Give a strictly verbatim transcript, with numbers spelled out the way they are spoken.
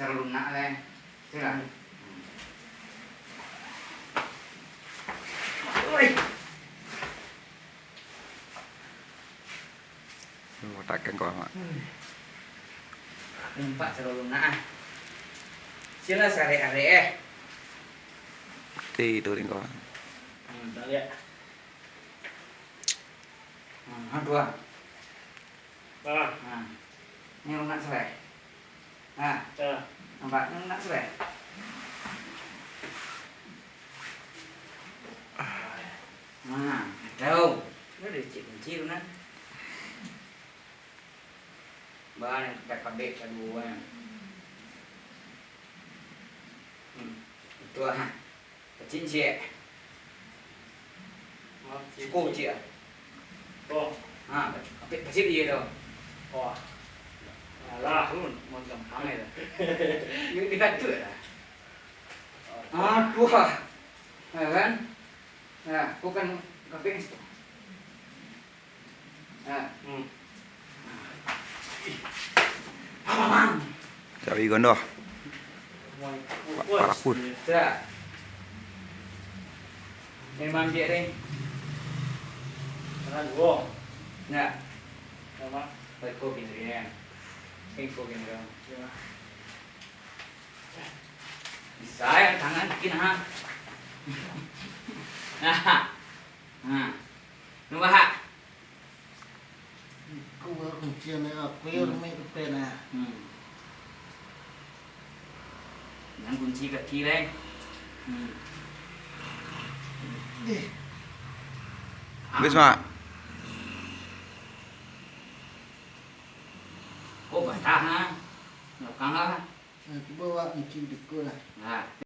Caro lunak lai. Sudah. Hmm. Oi. Botakkan kau, Mak. Hmm. Nampak caro lunak, ah. Sila sarek-arek, eh. Ti tu ringko. Hmm, tak lihat. Hmm, aduh, ah. Ah. Nah, ni lunak sudah. Nah, ah. Nampak ni lunak sudah. Nah, tahu. Ni licik kunci lunak. Bang, kita kabek kaduo, eh. Hmm, itu ah. Pacik ciek. Suko pacik ah. Oh. Ha, pacik, pacik dia tu. Oh. Alah, tu mau gampang aja. Dia, dia patut lah. Ah, tu ah. Ya kan? Ya, bukan keping situ. Ha. Hmm. Apa, Bang? Cari gondoh. Pa-, paraput. Dah. Ini mandi ni. Tangan gua. Nah. Sama. Baik, kau gini, ya. Ini kau gini, ya. Ya. Bisa ya, tangan bikin, ha. Nah. Nah. Nampak, ha? Iku baru kunci, anak aku yo. Hmm. Rumik tu pen, ah. Hmm. Nan kunci kaki lai. Hmm. Eh. Habis, Mak. Oh, patah, ha? Belakang, ha? Nah, cubo awak kunci beko lah. Nah.